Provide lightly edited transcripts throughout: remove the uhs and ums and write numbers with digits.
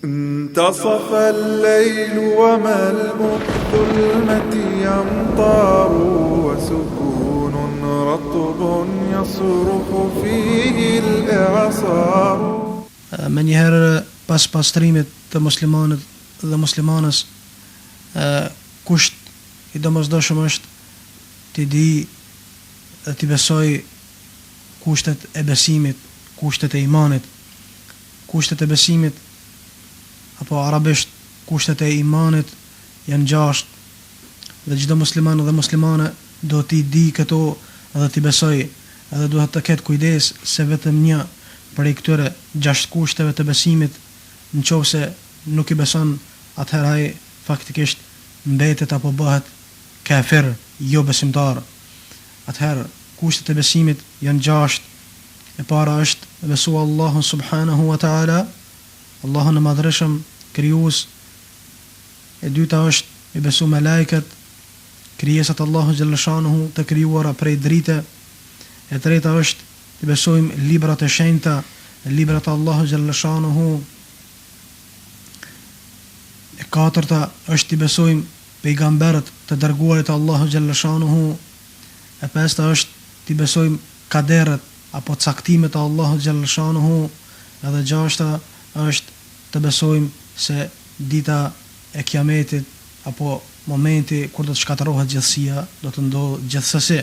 انتصف الليل وملء الظلمة أمطار وسكون رطب يصرخ فيه الإعصار Menjëherë pas pastrimit të muslimanit dhe muslimanes, kusht i domosdoshëm është t'i dijë dhe t'i besojë kushtet e besimit, kushtet e imanit. Kushtet e besimit, apo arabisht kushtet e imanit janë gjashtë dhe çdo musliman dhe muslimane duhet t'i dijë këto dhe t'i besojë edhe duhet të ketë kujdes se vetëm një prej këtyre gjashtë kushteve të besimit në qoftë se nuk i beson atëherë ai faktikisht mbetet apo bëhet kafir, jo besimtar. Atëherë kushtet e besimit janë gjashtë, e para është me besu Allahun subhanehu wa ta'ala, Allahun e Madhërishëm, Krijues, e dyta është me besu melajket, krijesat e Allahut xhelleshanuhu të krijuara prej drite, e treta është t'i besojmë librat e shenjta, librat e Allahut xhelleshanuhu, e katërta është t'i besojmë pejgamberët, të dërguarit e Allahut xhelleshanuhu, e pesta është t'i besojmë kaderet apo caktimet e Allahut xhelleshanuhu, edhe gjashta është të besojmë se dita e Kiametit apo momenti kur do të shkatërrohet gjithësia do të ndodhë gjithsesi.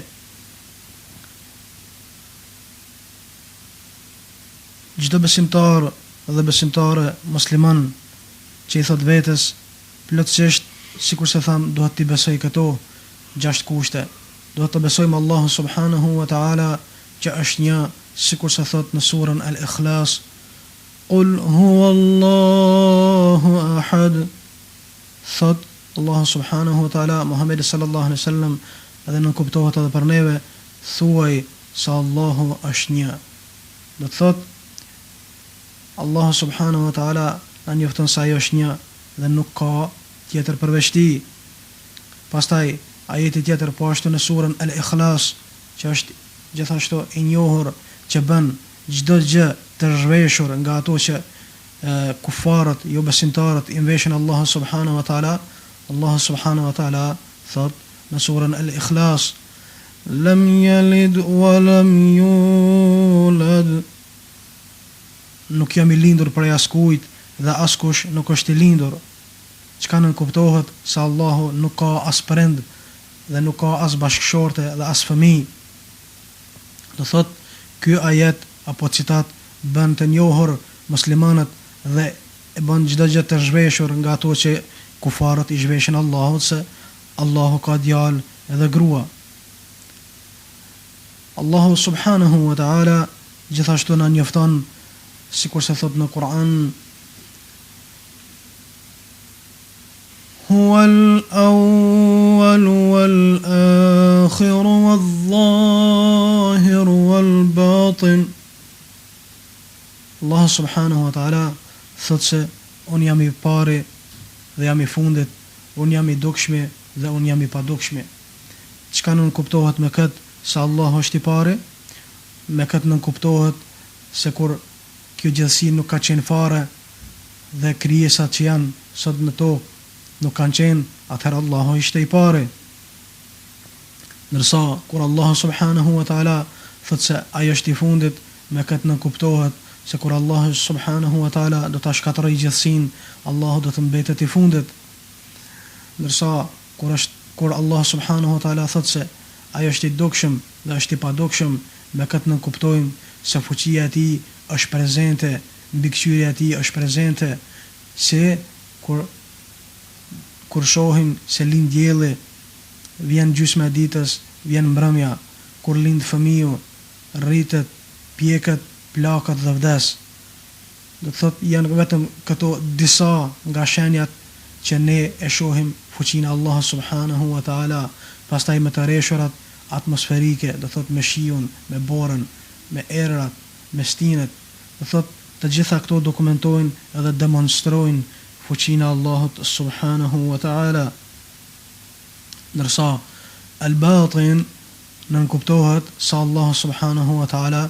Çdo besimtar dhe besimtare musliman që i thotë vetes plotësisht sikurse thamë duhet t'i besojë këto gjashtë kushte. Duhet të besojmë Allahun subhanehu wa ta'ala që është një, sikurse thotë në surën Al-Ikhlas, Kul huwallahu ahad, thotë Allahu subhanehu wa ta'ala Muhamedit sallallahu alejhi wa sallam dhe nënkuptohet edhe për neve, thuaj se Allahu është një. Do të thotë Allahu subhanehu wa ta'ala na njofton se ai është një dhe nuk ka tjetër përveç tij. Pastaj, ajeti tjetër po ashtu në surën El-Ikhlas, që është gjithashtu i njohur që bën çdo gjë të zhveshur nga ato që kufarët, jobesimtarët i mveshin Allahut subhanahu wa ta'ala, Allahu subhanahu wa ta'ala thotë në surën El-Ikhlas, Lem yelid wa lem yulad, Nuk jam i lindur prej askujt dhe askush nuk është i lindur. Çka nënkuptohet se Allahu nuk ka as prind dhe nuk ka as bashkëshorte dhe as fëmijë. Do thotë, ky ajet apo citat bën të njohur muslimanët dhe e bën çdo gjë të zhveshur nga ato që kufarët i zhveshin Allahut se Allahu ka djalë edhe grua. Allahu subhanehu ve teala gjithashtu na njofton sikurse thotë në Kur'an Huwal awwalu wal akhiru wal zahiru wal batin Allahu subhanahu wa ta'ala thotë se unë jam i pari dhe jam i fundit, unë jam i dukshmi dhe unë jam i padukshmi. Çka nënkuptohet me këtë se Allahu është i pari? Me këtë nënkuptohet se kur kjo gjithësi nuk ka qenë fare dhe krijesat që janë sot në tokë nuk kanë qenë, atëherë Allahu ishte i pari. Ndërsa, kur Allahu subhanehu wa ta'ala thotë se Ai është i fundit, me këtë nënkuptohet se kur Allahu subhanehu wa ta'ala do ta shkatërrojë gjithësinë, Allahu do të mbetet i fundit. Ndërsa, kur është kur Allahu subhanehu wa ta'ala thotë se Ai është i dukshëm dhe është i padukshëm, me këtë nënkuptojmë se fuqia e Tij është prezente, mbikëqyrja e Tij është prezente, si kur kur shohim se lind dielli, vjen gjysma e ditës, vjen mbrëmja, kur lind fëmiu, rritet, pjeket, plaket dhe vdes. Do të thotë janë vetëm këto disa nga shenjat që ne e shohim fuqinë e Allahut subhanehu wa ta'ala, pastaj me të reshurat atmosferike, do të thotë me shiun, me borën, me erërat, me stinët, do të thotë të gjitha këto dokumentojnë edhe demonstrojnë fuqinë e Allahut subhanehu wa ta'ala. Ndërsa El-Batin nënkuptohet se Allahu subhanehu wa ta'ala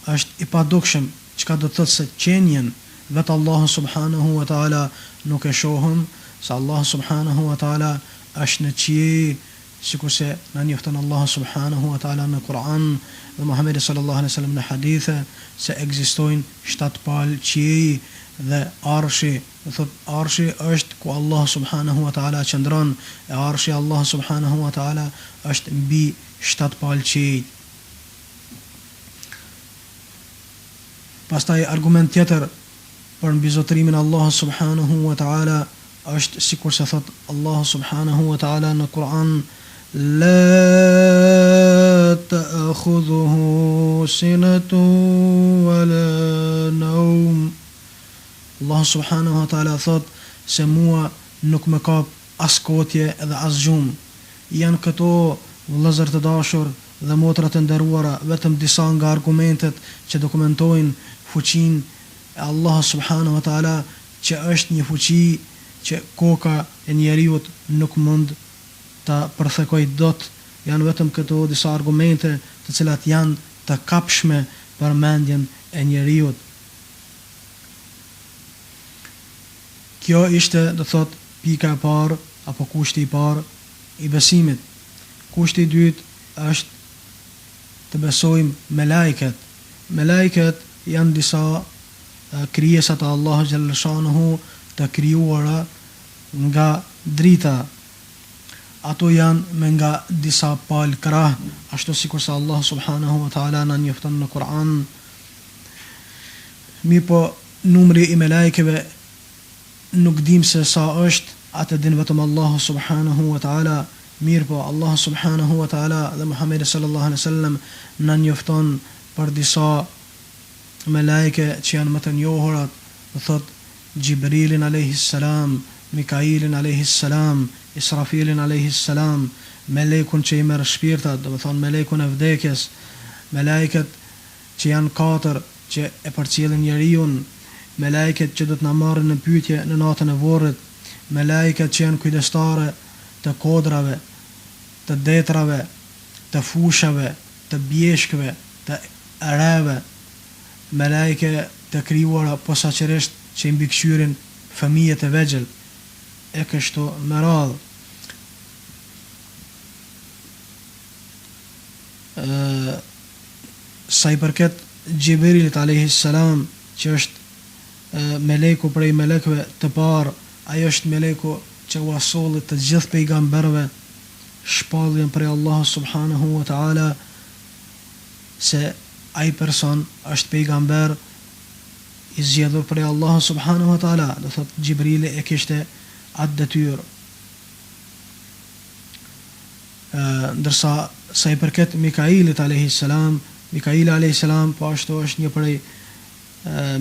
është i padukshëm, çka do të thotë se qenien Vetë Allahun subhanehu ve teala nuk e shohim, se Allahu subhanehu ve teala është në qiej, sikurse na njofton Allahu subhanehu ve teala në Kur'an dhe Muhamedi sallallahu alejhi ve sellem në hadithe se ekzistojnë shtatë palë qiej dhe Arshi, do thotë Arshi është ku Allahu subhanehu ve teala qëndron, e Arshi i Allahut subhanehu ve teala është mbi shtatë palë qiejt. Pastaj argument tjetër për mbizotërimin e Allahut subhanehu ue teala është sikurse thotë Allahu subhanehu ue teala në Kur'an La ta'khudhuhu sinatun wa la nawm Allahu subhanehu ue teala thotë se mua nuk më kap as kotje dhe as gjumë. Janë këto vëllezër të dashur dhe motra të nderuara vetëm disa nga argumentet që dokumentojnë fuqinë e Allahut subhanahu wa ta'ala që është një fuqi që koka e njeriut nuk mund ta përthekojë dot, janë vetëm këto disa argumente të cilat janë të kapshme për mendjen e njeriut. Kjo ishte, do të thotë, pika e parë apo kushti i parë i besimit. Kushti i dytë është të besojmë melajket. Melajket janë disa krijesa të Allahut xhelleshanuhu të krijuara nga drita. Ato janë me nga disa palë krahë, ashtu sikurse Allahu subhanehu ve teala na njofton në Kur'an. Mirëpo numri i melajkeve Nuk dimë se sa është, atë e din vetëm Allahu subhanehu ue teala, mirëpo Allahu subhanehu ue teala dhe Muhamedi sallallahu alejhi ve sellem na njofton për disa melaike që janë më të njohurat, do thotë Xhibrilin alejhi selam, Mikailin alejhi selam, Israfilin alejhi selam, melekun që i merr shpirtat, domethënë melekun e vdekjes, melaiket që janë katër që e përcjellin njeriun, melaiket që do të na marrin në pyetje në natën e vorrit, melaiket që janë kujdestare të kodrave, të detrave, të fushave, të bjeshkëve, të reve, melaike të krijuara posaçërisht që i mbikëqyrin fëmijët e vegjël, e kështu me radhë. Sa i përket Xhibrilit alejhi selam, që është meleku prej melekëve të parë, ai është meleku që ua solli të gjithë pejgamberëve shpalljen prej Allahut subhanehu ue teala se ai person është pejgamber i zgjedhur prej Allahut subhanehu ue teala, do thotë Xhibrili e kishte atë detyrë. Ndërsa sa i përket Mikailit alejhi selam, Mikaili alejhi selam po ashtu është një prej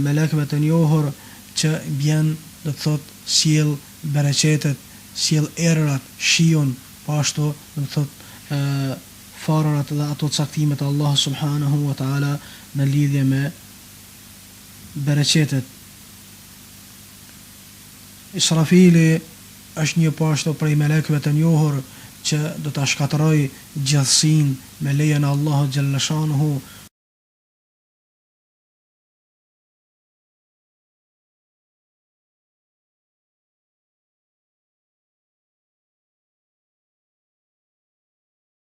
melekëve të njohur që bjen, do të thotë sjell bereqetet, sjell erërat, shiun, po ashtu do të thotë farërat dhe ato caktimet e Allahut subhanehu ve teala në lidhje me bereqetet. Israfili është një po ashtu prej melekëve të njohur që do ta shkatërrojë gjithësinë me lejen e Allahut xhelleshanuhu.